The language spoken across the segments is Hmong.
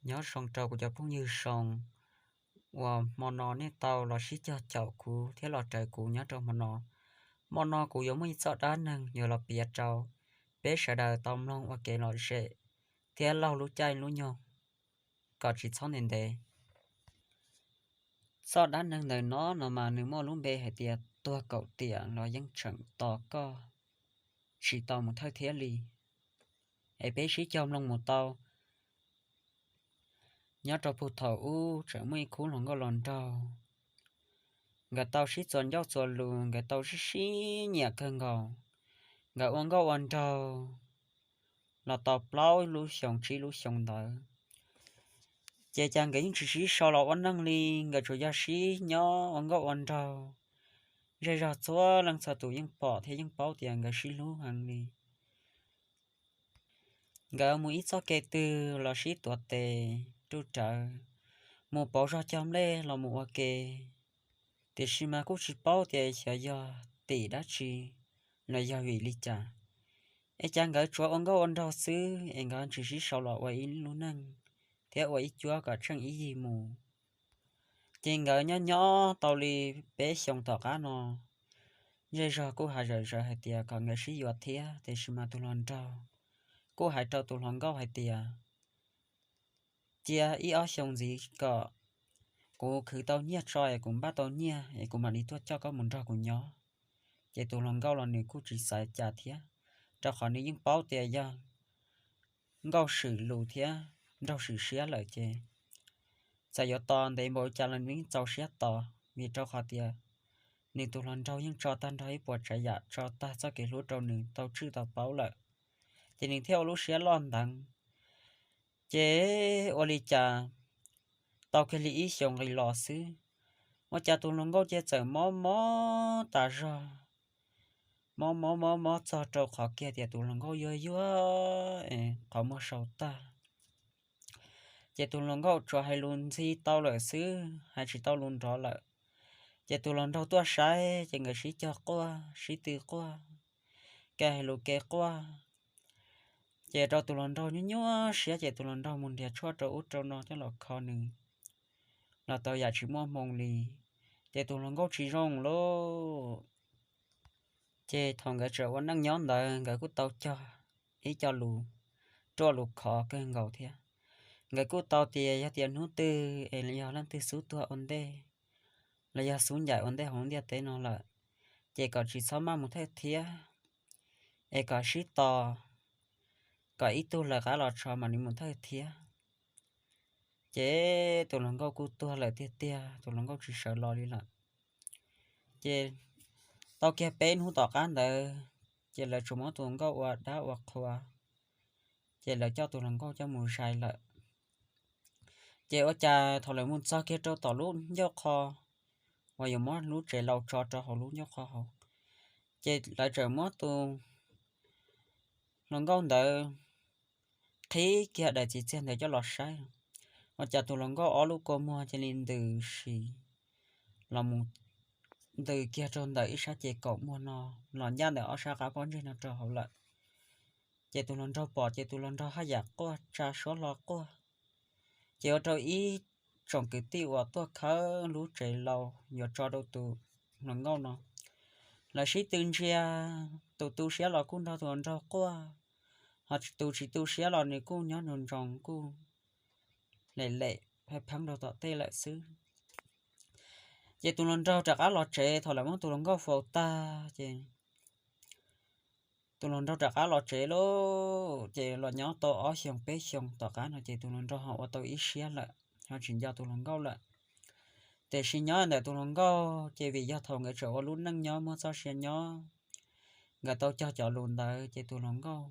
Nyob zoo rau kuv cov phooj ywg zoo uas hmo no nej tau los sib cog caum kuv thiab los raws kuv nyob rau hmo no. Hmo no kuv yuav muaj ib txoj dab neeg yuav los piav rau peb sawv daws tau mloog ua kev lom zem thiab laug lub caij lub nyoog kom tsis txhob ntev ntev. Txoj dab neeg ntawm no no mas nws muaj lub npe hais tias tuag kaum tiam los yeej tseem tos koj, tsis tau mus thawj thiab li. Es peb sib cog mloog mus tau. Nyob rau puag thaum ub tseem muaj ib khub hluas nkauj los nraug, nkawd tau sib txuas ncauj txuas lus, nkawd tau sib sib nyiam kawg nkaus. Nkawd ua nkauj ua nraug los tau plaub lub xyoo tsib lub xyoo ntawd, ces cas nkawd yeej tsis sib sau los ua neej li. Nkawd tsuas yog sib nyob ua nkauj ua nraug, zej zog txhua leej txhua tus yeej pom thiab yeej paub tias nkawd sib hlub heev li. Nkawd mus ib txoj kev twg los sib tuav tes ruj rawv, mus pauv zog cog nplej los mus ua ke, tiam sis mas kuj tsis paub tias xyov yog tim dab tsi los yog vim li cas, es cas nkawd tsuas ua nkauj ua nraug xwb es nkawd tsis sib sau los ua ib lub neej thiab ua ib cuab kom tsheej ib yig mus. Ces nkawd nyob nyob tau li peb xyoo tom qab no, zej zog kuj hais zawm zaws hais tias kom nkawd sib yuav thiab, tiam sis mas tus hluas nraug kuj hais rau tus hluas nkauj hais tias cia ib ob xyoo ntxiv kom kuv khwv tau nyiaj tso es kuv npaj tau nyiaj es kuv mam li tuaj coj koj mus nrog kuv nyob. Ces tus hluas nkauj los nws kuj tsis xav cas thiab, rau qhov nws yeej paub tias yog nkauj swm lus thiab nraug swm siab lawm ces txawm yuav tos ntev npaum cas los nws yeej txaus siab tos, vim rau qhov tias nws tus hluas nraug yeej tso tag nrho ib puas tsav yam, tso tag txoj kev hlub rau nws tau tswj tau paub lawm, ces nws thiaj ua lub siab loj nteev. Ces ua li cas tau kiag li ib xyoos nqis los xwb, ua cas tus hluas nkauj cia txawm mob mob tas zog, mob mob mob mob txog rau qhov kiag tias tus hluas nkauj yuag yuag es qhov muag sau tag. Ces tus hluas nkauj tsuas hais lus ntxhi tau lawm xwb, hais tsis tau lus nrov lawm. Ces tus hluas nraug tuaj saib ces nkawd sib cog quaj sib tw quaj, kev hais lus kev quaj. Ces rau tus hluas nraug nyuaj nyuaj siab ces tus hluas nraug mus nrhiav tshuaj rau ub rau no coj los kho nws los tau yam tsis muaj hmoo li. Ces tus hluas nkauj tsis zoo lauj. Ces thaum nkawd tseem ua neej nyob ntawd nkawd kuj tau cog ib co lus ruaj lus khov kawg nkaus thiab. Nkawd kuj tau tias yog tias hnub twg es yog leej twg xub tuag ua ntej los yog xub ncaim ua ntej hauv ntiaj teb no lawm, ces kom tsis txhob maj mus thawj thiab, es kom sib tos, kom ib tug lawv qab los tso mam li mus thawj thiab. Ces tus hluas nkauj kuj tuag lawm tiag tiag, tus hluas nkauj tsis sawv los li lawm. Ces tau kiag peb hnub tom qab ntawd, ces lawv tsuas muab tus nkauj ua dab ua qhua, ces lawv coj tus hluas nkauj coj mus zais lawm. Ces ua cas thaum lawv mus txog kiag rau tom lub ncauj qho uas yuav muab lub tsev laus tso rau hauv lub ncauj qho hauv, ces lawv tseem muab tus hluas nkauj ntawd qhib kiag daim txiv txiag ntawd coj los saib, ua cas tus hluas nkauj ob lub kua muag cia li ntws si los mus ntws kiag rau ntawm ib sab ces kaum muag no, los ncaj ntawm ob sab qab pob ntseg no rau hauv lawm. Ces tus hluas nraug pom ces tus hluas nraug haj yam quaj tsa suab hlo quaj. Ces ua rau ib tsoom kwv tij uas tuaj khawb lub tsev laus yuav tso rau tus hluas nkauj no, lawv sib tw ntsia, tus tu siab los kuj nrog tus hluas nraug quaj, ho tus tsis tu siab los nws kuj nyob nroo ntsoov kuj lem lem pheeb pheeb rau tom tej lawm xwb. Ces tus hluas nraug rov qab los tsev, thaum lawv muab tus hluas nkauj faus tag ces tus hluas nraug rov qab los tsev lauj. Ces los nyob tau ob xyoos peb xyoos tom qab no ces tus hluas nraug ho ua tau ib siab lawm, ho tsis nco tus hluas nkauj lawm. Tiam sis nyob ntawm tus hluas nkauj ces vim yog thaum nkawd tseem ua lub neej nyob muaj txoj sia nyob, nkawd tau cog cov lus ntawd ces tus hluas nkauj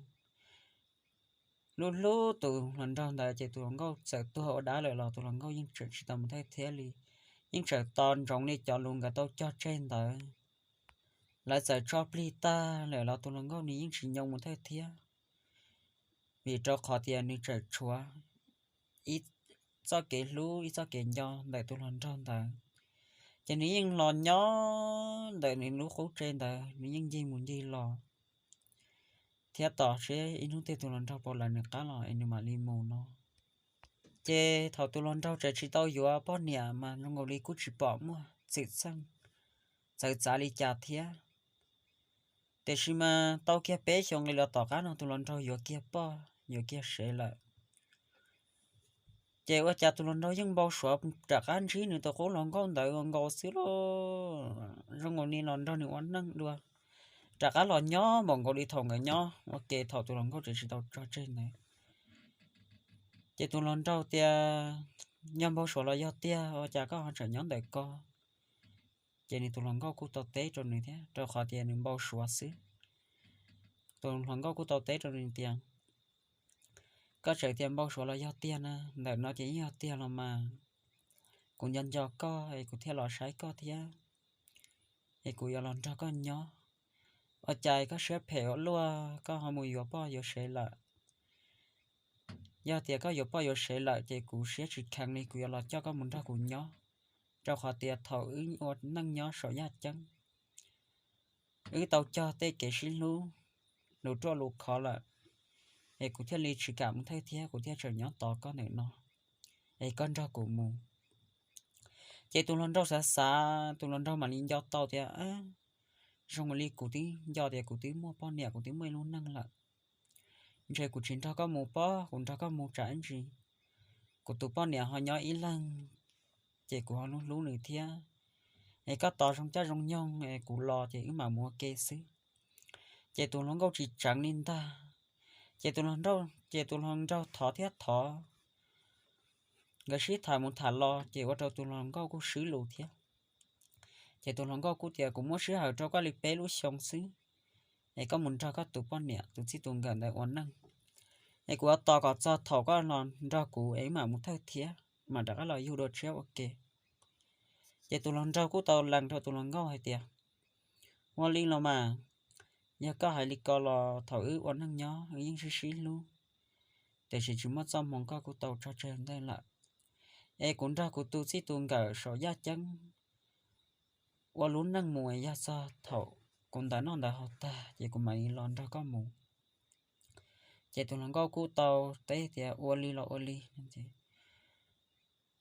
hlub hlub tus hluas nraug ntawd ces tus hluas nkauj txawm tuag ua dab lawm los tus hluas nkauj yeej tseem tsis tau mus thawj thiab li, yeej tseem tos ntsoov li cov lus nkawd tau cog tseg ntawd. Lawv txawm tso plig tag lawm los tus hluas nkauj nws yeej tsis nyoo mus thawj thiab, vim rau qhov tias nws tseem tshuav ib txoj kev hlub ib txoj kev nco ntawm tus hluas nraug ntawd. Ces nws yeej los nyob ntawm nws lub qub tsev ntawd, nws yeej ncig mus ncig los thiab tos seb ib hnub twg tus hluas nraug puas lawv nws qab los es nws mam li mus no. Ces thaum tus hluas nraug tseem tsis tau yuav poj niam mas zoo nkaus li kuj tsis pom muaj txwm txheej txawv txav li cas thiab. Tiam sis mas tau kiag peb xyoos nqis los tom qab no tus hluas nraug yuav kiag poj yuav kiag sev lawm. Ces ua cas tus hluas nraug yeej npau suav rov qab ntsib nws tus qub hluas nkauj ntawd ua nkaus xwb lauj. Zoo nkaus li los nrog nws ua neej dua, rov qab los nyob npaum nkaus li thaum nkawd nyob ua ke thaum tus hluas nkauj tseem tsis tau tso tseg ntawd. Ces tus hluas nraug tias, yog npau suav los yog tiag ua cas koj ho tseem nyob ntawm ko? Ces nws tus hluas nkauj kuj tau teb rau nws thiab, rau qhov tias nws npau suav xwb. Tus hluas nkauj kuj tau teb rau nws tias, koj tseem tias npau suav los yog tiag na, ntawm no ces yeej yog tiag los mas. Kuv nco nco koj es kuv thiaj los saib koj thiab, es kuv yuav los nrog koj nyob. Ua cas koj siab phem ua luaj, koj ho mus yuav poj yuav sev lawm? Yog tias koj yuav poj yuav sev lawm ces kuv siab tsis kheev li, kuv yuav los coj koj mus nrog kuv nyob, rau qhov tias thaum wb ua neej nyob saum yaj ceeb, wb tau cog tej kev sib hlub lus ruaj lus khov lawm, es kuv thiaj li tsis kam mus thawj thiab, kuv thiaj tseem nyob tos koj ntawm no, es koj nrog kuv mus. Ces tus hluas nraug xav xav, tus hluas nraug mam li nco tau tias, zoo li kuv twb nco tias kuv twb muaj poj niam, kuv twb muaj ib lub neej lawm. Ntshe kuv tsis nrog koj mus pob, kuv nrog koj mus tsam ib ntsis kuv tus poj niam ho nyob ib leeg, ces kuv ho hlub hlub nws thiab. Es koj tos zoo caij zoo nyoog es kuv los ces wb mam mus ua ke xwb. Ces tus hluas nkauj tsis tseev li ntag. Ces tus hluas nraug, ces tus hluas nraug thov thiab thov, nkawd sib tham mus tham los ces ua rau tus hluas nkauj kuj swb lus thiab. Ces tus hluas nkauj kuj tias, kuv muab sij hawm rau koj li peb lub xyoo xwb, es koj mus nrog koj tus poj niam tus txij tus nkawm ntawd ua neej, es kuv yuav tos kom txog thaum koj los nrog kuv es wb mam mus thawj thiab mam rov qab los yug dua tshiab ua ke. Ces tus hluas nraug kuj tau lees rau tus hluas nkauj hais tias, ua li los mas, yog koj hais li ko los thaum wb ua neej nyob wb yeej sib sib hlub, tiam sis tsis muaj txoj hmoo, koj kuj tau tso tseg ntej lawm, es kuv nrog kuv tus txij tus nkawm saum yaj ceeb ua lub neej mus, yog txog thaum kuv ntawv noj ntawv haus tag ces kuv mam li los nrog koj mus. Ces tus hluas nkauj kuj tau teb tias, ua li los ua li.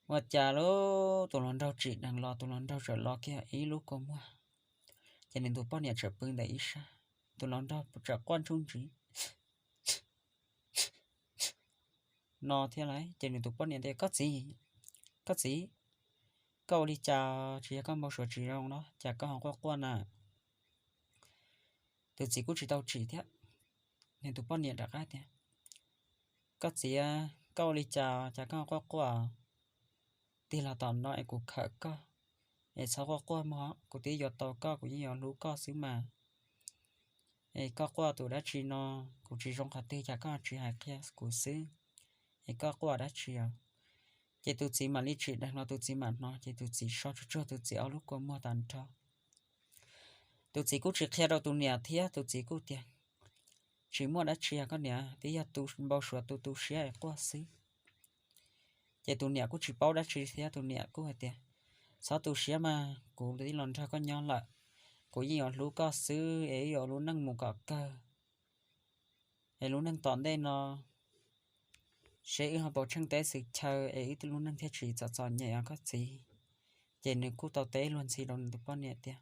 Ua cas lub tus hluas nraug tsim dheev los tus hluas nraug txawm los kiag ib lub kua muag, ces nws tus poj niam txawm pw ntawm ib sab, tus hluas nraug txawm quaj ntsuj ntsiv no thiab lauj. Ces nws tus poj niam tias, koj txiv, koj txiv, koj ua li cas, tsis yog koj npau suav tsis zoo los cas koj ho quaj quaj na? Tus txiv kuj tsis tau tsim thiab. Nws tus poj niam rov qab tias, koj txiv, koj ua li cas cas koj quaj quaj? Tig los tom no es kuv khawm koj, es txhob quaj quaj mog, kuv twb yuav tau koj kuv yeej yuav hlub koj xwb mas. Es koj quaj tus dab tsi no? Kuv tsis zoo qhov twg cas koj tsis hais qhia kuv xwb, es koj quaj dab tsi os? Ces tus txiv mam li tsim dheev los tus txiv mam hnov, ces tus txiv so tsuag tsuag tus txiv ob lub kua muag tag nrho. Tus txiv kuj tsis qhia rau tus niam thiab, tus txiv kuj tias, tsis muaj dab tsi os koj niam, twb yog tu npau suav tu tu siab es quaj xwb. Ces tus niam kuj tsis paub dab tsi thiab, tus niam kuj hais tias, txhob tu siab mas, kuv twb los nrog koj nyob lawm, kuv yeej yuav hlub koj xwb es wb yuav ua lub neej mus kom kawg. Es lub neej tom ntej no seb wb ho puas tsheej teb xwm chaw es wb lub neej thiaj tsis txom txom nyem os koj txiv. Ces nws kuj tau teb luag ntxhi rau nws tus poj niam tias,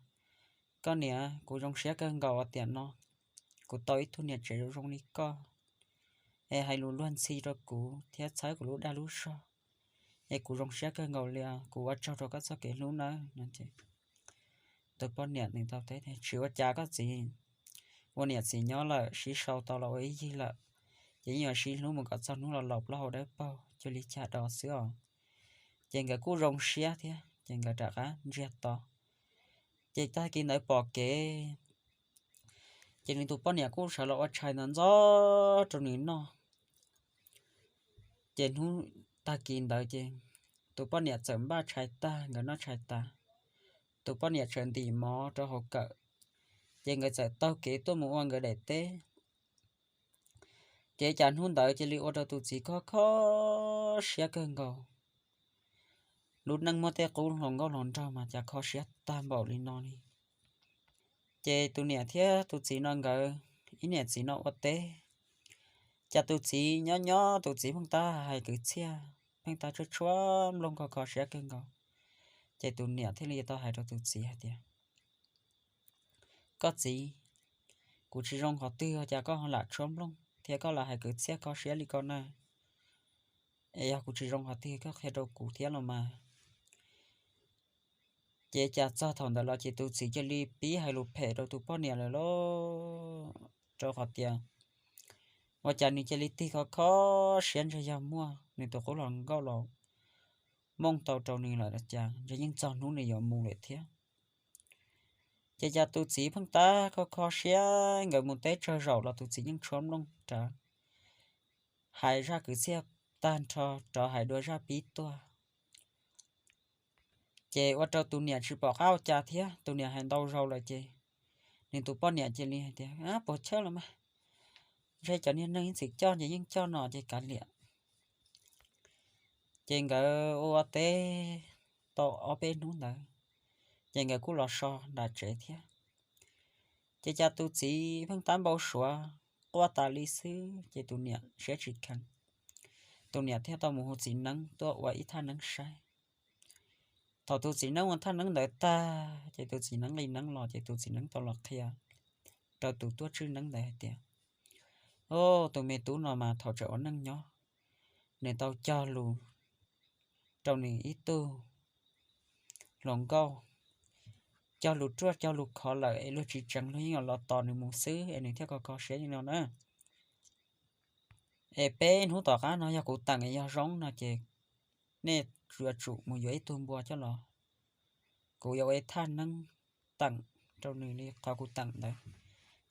koj niam, kuv zoo siab kawg nkaus tiam no kuv tau ib tug niam tsev zoo zoo li koj, es hais lus luag ntxhi rau kuv thiab txhawb kuv lub dag lub zog, es kuv zoo siab kawg nkaus li os, kuv ua tsaug rau koj txoj kev hlub nawb no. Tus poj niam nws tau teb tias, tsis ua cas koj txiv, ua niam txiv nyob lawm sib sau tau los ua ib yig lawm, ces yeej yuav sib hlub mus kom txog hnub los laus plaub hau dawb paug cuag li cas dos xwb os. Ces nkawd kuj zoo siab thiab ces nkawd rov qab ntsiag to. Ces tag kis ntawd pom kev, ces nws tus poj niam kuj sawv los ua tshais ntxov ntxov rau nws noj. Ces hnub tag kis ntawd ces tus poj niam txawm npaj tshais tag, nkawd noj tshais tas, tus poj niam txawm ntim mov rau hauv kawm, ces nkawd txawm taug kev tuaj mus ua nkawd daim teb. Ces cas hnub ntawd cia li ua rau tus txiv kho kho siab kawg nkaus. Lub neej muaj tej qub hluas nkauj hluas nraug mas cas kho siab tag npaum li no li. Ces tus niam thiab tus txiv no nkawd ib niam txiv no ua teb, cas tus txiv nyob nyob tus txiv pheej tab hais kwv txhiaj, pheej tab tshuab tshuab nplooj kho kho siab kawg nkaus. Ces tus niam thiaj li tau hais rau tus txiv hais tias, Koj txiv, kuv tsis zoo qhov twg cas koj ho lam tshuab nplooj thiab koj lam hais kwv txhiaj kho siab li ko na? Es yog kuv tsis zoo qhov twg koj qhia rau kuv thiab los mas. Ces cas txog thaum ntawd los ces tus txiv cia li pib hais lus phem rau tus poj niam lawm lauj, rau qhov tias ua cas nws cia li tig kho kho siab ntshe yog muaj nws tus qub hluas nkauj los mooj tau rau nws lawm los cas ntshe yeej txog hnub nws yuav mus lawm thiab. Ces cas tus txiv pheej tab kho kho siab, nkawd mus teb tsawg zaum los tus txiv yeej tshuab nplooj rov hais zaj kwv txhiaj tag nrho, rov hais dua zaj pib tuaj. Ces ua rau tus niam tsis pom qab ua cas thiab, tus niam hais ntau zaus lawm ces nws tus poj niam cia li hais tias, Puas chawj los mas, ntshe cov niag neeg ib txwm coj ces yeej coj no ces kav liam. Ces nkawd ua teb tau ob peb hnub ntawd, ces nkawd kuj los so nram tsev thiab. Ces cas tus txiv pheej tab npau suav quaj tas li xwb ces tus niam siab tsis kheev. Tus niam thiaj tau mus hu txiv neeb tuaj ua ib thaj neeb saib. Thaum tus txiv neeb ua thaj neeb ntawd tag ces tus txiv neeb li neeb los ces tus txiv neeb tau los qhia rau tus tuaj tswj neeb ntawd hais tias, Au, tus me tub no mas thaum tseem ua neej nyob, nws tau cog lus rau nws ib tug hluas nkauj, cog lus ruaj cog lus khov lawm es luag tsis tseev, luag yeej los tos nws mus xwb es nws thiaj kho kho siab li no na. Es peb hnub tom qab no yog kuv teem es yog zoo no ces nej yuav tsum mus yuav ib tug npua coj los, kuv yuav ua ib thaj neeb teem rau nws li qhov kuv teem ntawd,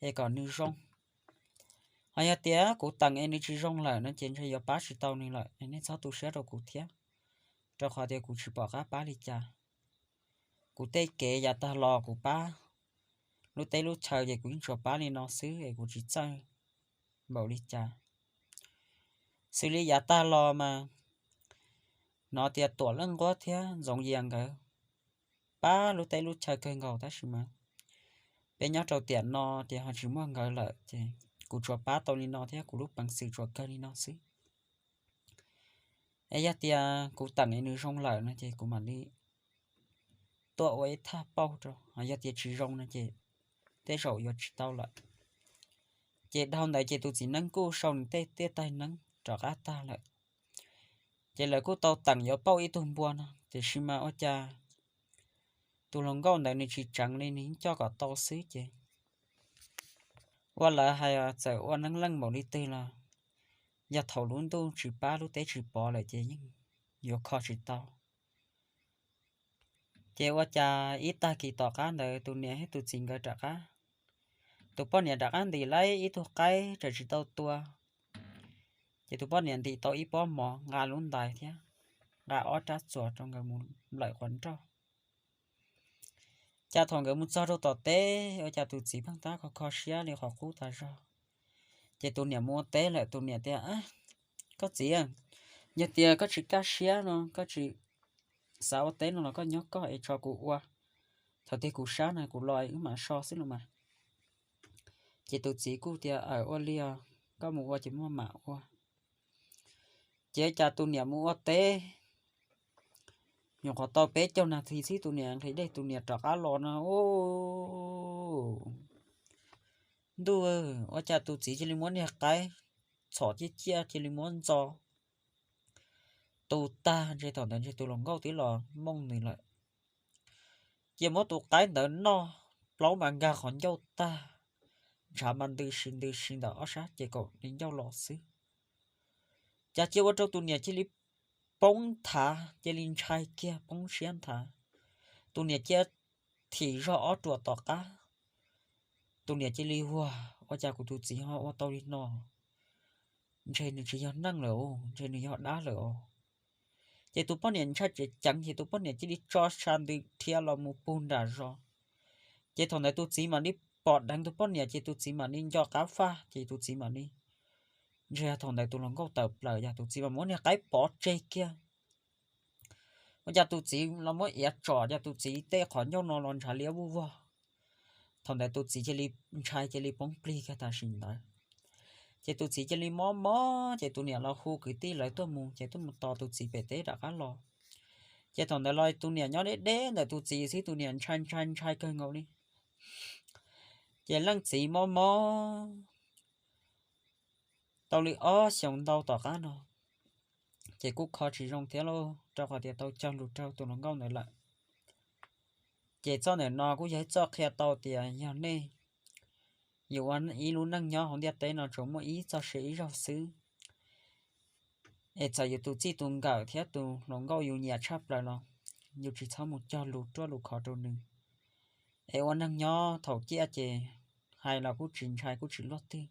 es kom nws zoo. Ho yog tias kuv teem es nws tsis zoo lawm no ces ntshe yuav pab tsis tau nws lawm, nej txhob tu siab rau kuv thiab, rau qhov tias kuv tsis pom qab pab li cas. Kuv tej kev yav tag los kuv pab lub teb lub chaw ces kuv yeej tsuas pab li no xwb es kuv tsis txawj npaum li cas. Xws li yav tag los mas hnov tias Tuam Leej Nquab thiab Ntxoov Yias nkawd pab lub teb lub chaw kawg nkaus tab sis mas peb nyob rau tiam no ces ho tsis muaj nkawd lawm ces kuv tsuas pab tau li no thiab kuv lub peev xwm tsuas kawg li no xwb. Es yog tias kuv teem es nws zoo lawm no ces kuv mam li tuaj ua ib thaj pauj rau, ho yog tias tsis zoo no ces tej zaum yuav tsis tau lawm. Ces dhau ntawd ces tus txiv neeb kuj sau nws tej tiaj taig neeb rov qab tag lawm. Ces lawv kuj tau teem yuav pauj ib tug npua no, tiam sis mas ua cas tus hluas nkauj ntawd nws tsis tseev li, nws yeej coj kom tau xwb ces ua lawv hais txawm ua neeb leej npaum li twg los yog thaum lub ntuj tsis pab lub teb tsis pov lawm ces yeej yuav kho tsis tau. Ces ua cas ib tag kis tom qab ntawd tus niam thiab tus txiv nkawd rov qab, tus poj niam rov qab ntim lawm ib tug qaib tseem tsis tau tua, ces tus poj niam ntim tau ib pob mov nqa lub ntais thiab nqa ob rab txuas rau nkawd mus nplawm quav nroj. Cas thaum nkawd mus txog rau tom teb ua cas tus txiv pheej tab kho kho siab li qhov qub tas zog. Ces tus niam mus ua teb lawm, tus niam tias, Koj txiv, yog tias koj tsis kaj siab no, koj tsis xav ua teb no los koj nyob koj es tso kuv ua, thaum twg kuv sab na kuv los wb mam so xwb los mas. Ces tus txiv kuj tias, Aw, ua li os, koj mus ua ces muaj mam ua. Ces cas tus niam mus ua teb, nyuam qhuav tau peb caug nas this xwb tus niam nqhis dej tus niam rov qab los no, u, ntuj, ua cas tus txiv cia li muab niag qaib txhom ciaj ciaj cia li muab ntxo tu tag, ntshe thaum ntawd ntshe tus hluas nkauj twb los mooj nws lawm. Cia muab tus qaib ntawd noj, plaub mas nkag qhov ncauj tag, ntshav mas ntws si ntws si ntawm ob sab ces kaum li ncauj los xwb. Cas cia ua rau tus niam cia li poob nthav, cia li ntshai kiag poob siab nthav. Tus niam cia thim zog ob ruam tom qab. Tus niam cia li, Ua, ua cas kuv tus txiv ho ua tau li no? Ntshe nws tsis yog neeg lawm os, ntshe nws yog dab lawm os. Ces tus poj niam ntshai tseem ceev ces tus poj niam cia li tso sa ntws dhia los mus pug nram zos. Ces thaum ntawd tus txiv mam li pom dheev tus poj niam ces tus txiv mam li nco qab faj ces tus txiv mam li, ntshe thaum ntawd tus hluas nkauj tawm plaws yog tus txiv mam muab niag qaib pov tseg kiag. Ua cas tus txiv los muab iav tsom, cas tus txiv tej qhov ncauj no los ntshav liab vuj vog. Thaum ntawd tus txiv cia li ntshai cia li poob plig kiag tam sim ntawd. Ces tus txiv cia li mob mob ces tus niam los hu kwv tij lawv tuaj mus ces tuaj mus tos tus txiv pem teb rov qab los. Ces thaum ntawd los tus niam nyob deb deb ntawm tus txiv xwb, tus niam ntshai ntshai ntshai kawg nkaus li. Ces leej txiv mob mob tau li ob xyoos ntau tom qab no, ces kuj kho tsis zoo thiab lauj, rau qhov tias tau cog lus rau tus hluas nkauj ntawd lawm. Ces txoj ntawm no kuj yog ib txoj qhia tau tias yog nej yuav ua ib lub neej nyob hauv ntiaj teb no tsuas muaj ib txoj sia ib zaug xwb, es txawm yus tus txij tus nkawm thiab tus hluas nkauj yus nyiam tshaj plaws los yus tsis txhob mus cog lus ruaj lus khov rau nws. Es ua neeg nyob thaum ciaj ces hais los kuj tsis ntshai kuj tsis luaj twg,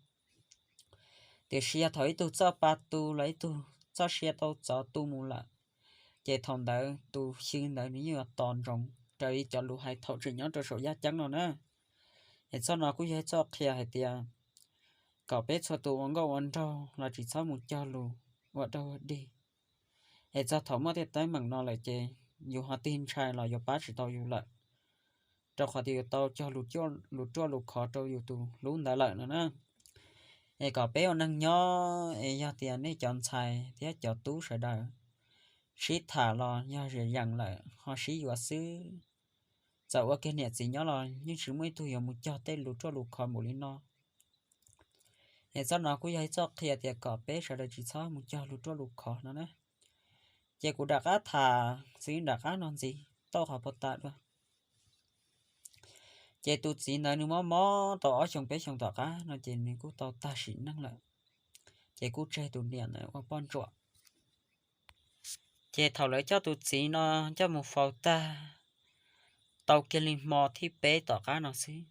tiam sis yog thaum ib tug txoj pa tu los ib tug txoj sia tau txov tu mus lawm, ces thaum ntawd tus xyw ntawd nws yeej yuav tos ntsoov raws li cov lus hais thaum tseem nyob rau saum yaj ceeb no na. Es txoj no kuj yog ib txoj qhia hais tias kom peb txhua tus ua nkauj ua nraug los tsis txhob mus cog lus ua dog ua dig. Es txog thaum muaj tej teeb meem no lawm ces yus ho tig ntshai los yuav pab tsis tau yus lawm, rau qhov tias yus tau cog lus ruaj lus khov rau yus tus hlub ntawd lawm no na. Es kom peb ua neeg nyob es yog tias nej cov ntxhais thiab cov tub sawv daws sib tham los yog zim yeem lawm ho sib yuav xwb, txawm ua kiag niam txiv nyob los yeej tsis muaj ib tug yuav mus cog tej lus ruaj lus khov npaum li no. Es txoj no kuj yog ib txoj qhia tias kom peb sawv daws tsis txhob mus cog lus ruaj lus khov no na. Ces kuv rov qab tham txiv nram qab no ntxiv tau qhov puas tas dua. Ces tus txiv ntawd nws mob mob tau ob xyoos peb xyoos tom qab no ces nws kuj tau tag sim neej lawm, ces kuj tseg tus niam ntawd ua poj ntsuam. Ces thaum lawv coj tus txiv no coj mus faus tag, tau kiag li hmo thib peb tom qab no xwb,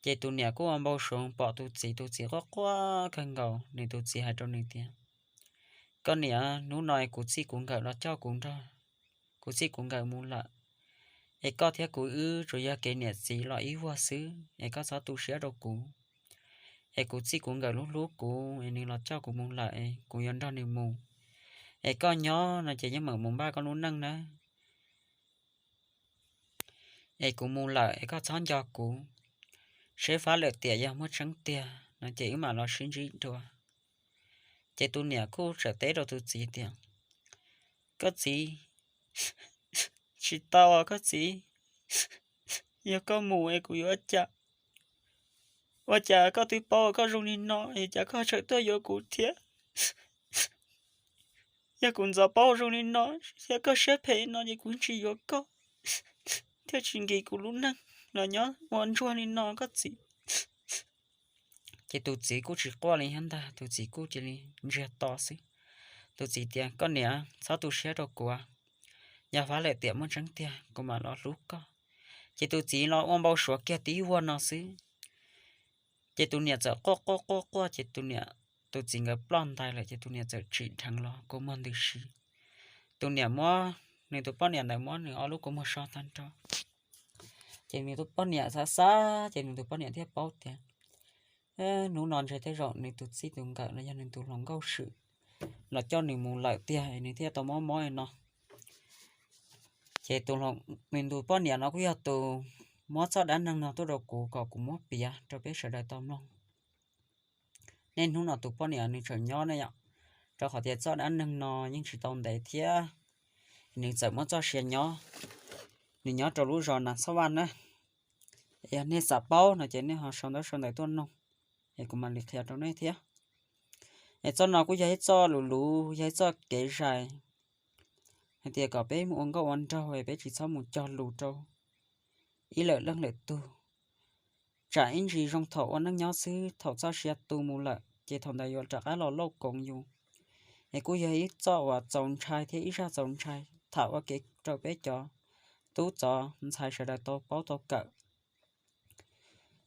ces tus niam kuj ua npau suav pom tus txiv, tus txiv quaj quaj kawg nkaus, nws tus txiv hais rau nws tias, koj niam, hnub no kuv txij kuv nkawm los coj kuv nrog kuv txij kuv nkawm mus lawm, es koj thiab kuv wb tsuas yog kev niam txiv los ib vuag xwb, es koj txhob tu siab rau kuv. Es kuv txij kuv nkawm hlub hlub kuv, es nws los coj kuv mus lawm, es kuv yuav nrog nws mus. Es koj nyob no ces yeej meem mus npaj koj lub neej nawb. Es kuv mus lawm es koj txhob nco kuv, seb fab lawm tiam yog muaj tseeb tiag no ces wb mam los sib ntsib dua. Ces tus niam kuj txawm teb rau tus txiv tias, koj txiv, tsis tau os koj txiv, yog koj mus es kuv yuav ua cas? Ua cas koj twb paub koj zoo li no es cas koj tseem tuaj yuav kuv thiab? Yog kuv ntxov paub zoo li no, yog koj siab phem no ces kuv tsis yuav koj, thiaj tsis nkim kuv lub neej los nyob ua ntsuag li no koj txiv. Ces tus txiv kuj tsis quaj li thiab ntag, tus txiv kuj cia li ntsiag to xwb. Tus txiv tias, koj niam, txhob tu siab rau kuv, yog fab lawm tiam muaj tseeb tiag kuv mam los hlub koj. Ces tus txiv los ua npau suav kiag tib vuag no xwb, ces tus niam txawm quaj quaj quaj quaj ces tus niam, tus txiv nkawd ploj ntais lawm ces tus niam txawm tsim dheev los kua muag ntws si. Tus niam muab, nws tus poj niam ntawd muab nws ob lub kua muag so tag nrho. Ces nws tus poj niam xav xav ces nws tus poj niam thiaj paub tias, hnub no ntshe tej zaum nws tus txij tus nkawm los yog nws tus hluas nkauj swm los coj nws mus lawm tiag es nws thiaj tau mob mob li no. Ces tus, nws tus poj niam no kuj yog tus muab txoj dab neeg no tuaj rau kuv kom kuv muab piav rau peb sawv daws tau mloog. Nej hnub no tus poj niam nws tseem nyob ne yom, rau qhov tias txoj dab neeg no yeej tsis tau ntev thiab, nws txawm muab txoj sia nyob, nws nyob rau lub zos Nas Xab Vaj na. Yog nej xav paub no ces nej ho sau ntaub sau ntawv tuaj noog, es kuv mam li qhia rau nej thiab. Es txoj no kuj yog ib txoj lus luv, yog ib txoj kev zais hais tias kom peb mus ua nkauj ua nraug es peb tsis txhob mus cog lus rau ib lawm leej lawm tug. Tsam ib ntsis zoo thaum ua neej nyob xwb, thaum txoj sia tu mus lawm ces thaum ntawd yuav rov qab los lauj koov yus. Es kuj yog ib txoj uas txaus ntshai thiab ib zaj txaus ntshai tham ua ke rau peb cov tub txov ntxhais sawv daws tau paub tau kawm.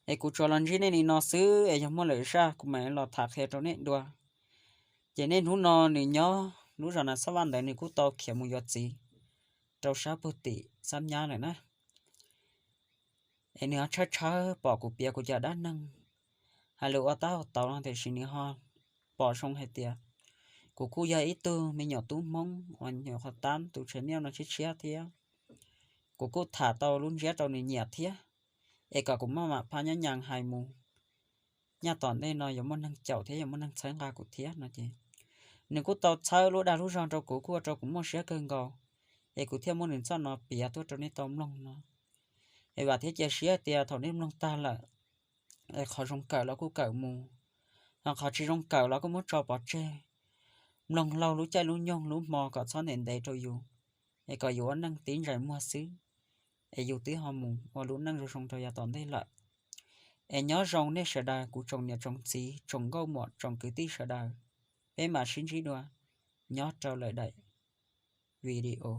Es kuv tsuas los ntsib nej li no xwb, es yog muaj lwm zaj kuv mam los tham qhia rau nej dua. Ces nej hnub no nws nyob lub zos Nas Xab Vaj ntawd nws kuj tau khiav mus yuav txiv rau sab pug tim Xab Nyab lawm na. Es nws ho tshawb tshawb pom kuv piav kuv cov dab neeg hais lus ua tab ua tau no tiam sis nws ho pom zoo hais tias kuv kuj yog ib tug me nyuam tub Hmoob uas nyuam qhuav tab tus tsheb niaj no tshiab tshiab thiab. Kuv kuj tham tau lub ntsiab rau nws nyiam thiab, es kom kuv maj mam phaj nyab nyas hais mus, nyaj tom ntej no yuav muaj neeg caum thiab yuav muaj neeg txhawb nqa kuv thiab no ces nws kuj tau txhawb lub dag lub zog rau kuv, kuj ua rau kuv muaj siab kawg nkaus. Es kuv thiaj muab nws txoj no piav tuaj rau nej tau mloog no. Es vam thiab cia siab tias thaum nej mloog tag lawm, es qhov zoo kawm los kuj kawm mus, ho qhov tsis zoo kawm los kuj muab tso pov tseg. Mloog laug lub caij lub nyoog lub hmo kom txhob ntev ntev rau yus, es kom yus ua neej tib ntsais muag xwb, es yus twb ho mus ua lub neej zoo zoo rau yav tom ntej lawm. Es nyob zoo nej sawv daws, kuv tsoom niam tsoom txiv, tsoom nkauj muam, tsoom kwv tij sawv daws, peb mam sib ntsib dua nyob rau lwm daim video.